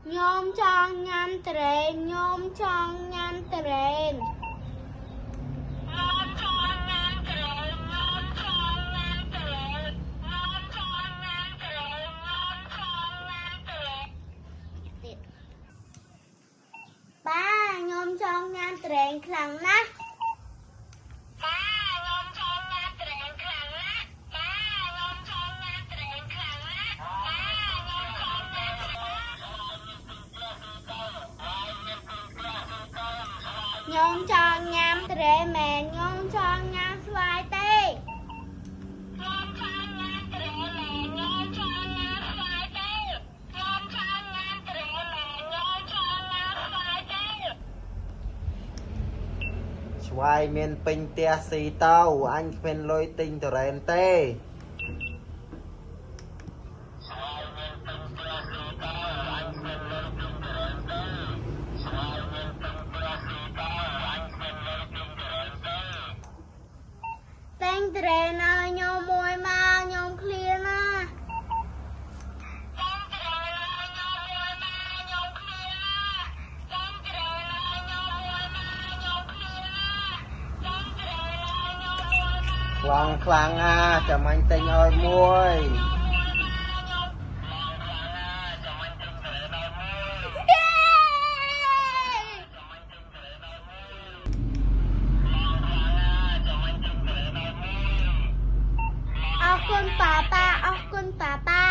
ខ្ញុំចង់ញ៉ាំត្រេនខ្ញុំចង់ញ៉ាំត្រេនខ្ញុំចង់ញ៉ាំត្រេនខ្ញុំចង់ញ៉ាំត្រេនខ្ញុំចង់ញ៉ាំត្រេនខ្ញុំចង់ញ៉ាំត្រេនទៀតប៉ាខ្ញុំចង់ញ៉ាំត្រេនខ្លាំងណាស់ប៉ាខ្ញុំចង់ញ៉ាំត្រេនខ្លាំងណាស់ប៉ាខ្ញុំចង់ញ៉ាំត្រេនខ្លាំងណាស់ប៉ាខ្ញុំចង់ញ៉ាំខ្ញុំចង់ញ៉ាំត្រេនមែនខ្ញុំចង់ញ៉ាំស្វាយទេខ្ញុំចង់ញ៉ាំត្រេនមែនខ្ញុំចង់ញ៉ាំស្វាយទេខ្ញុំចង់ញ៉ាំត្រេនមែនខ្ញុំចង់ញ៉ាំស្វាយទេ ស្វាយមានពេញផ្ទះស៊ីទៅអញគ្មានលុយទិញត្រេនទេ ទិញត្រេនឲ្យខ្ញុំមួយមកខ្ញុំឃ្លានណាទិញត្រេនឲ្យខ្ញុំមួយមកខ្ញុំឃ្លានណាទិញត្រេនឲ្យខ្ញុំមួយមកខ្ញុំឃ្លានណាទិញត្រេនឲ្យខ្ញុំមួយមក ខ្លាំងខ្លាំងណាចាំអញទិញឲ្យមួយ អរគុណប៉ាប៉ាអរគុណប៉ាប៉ា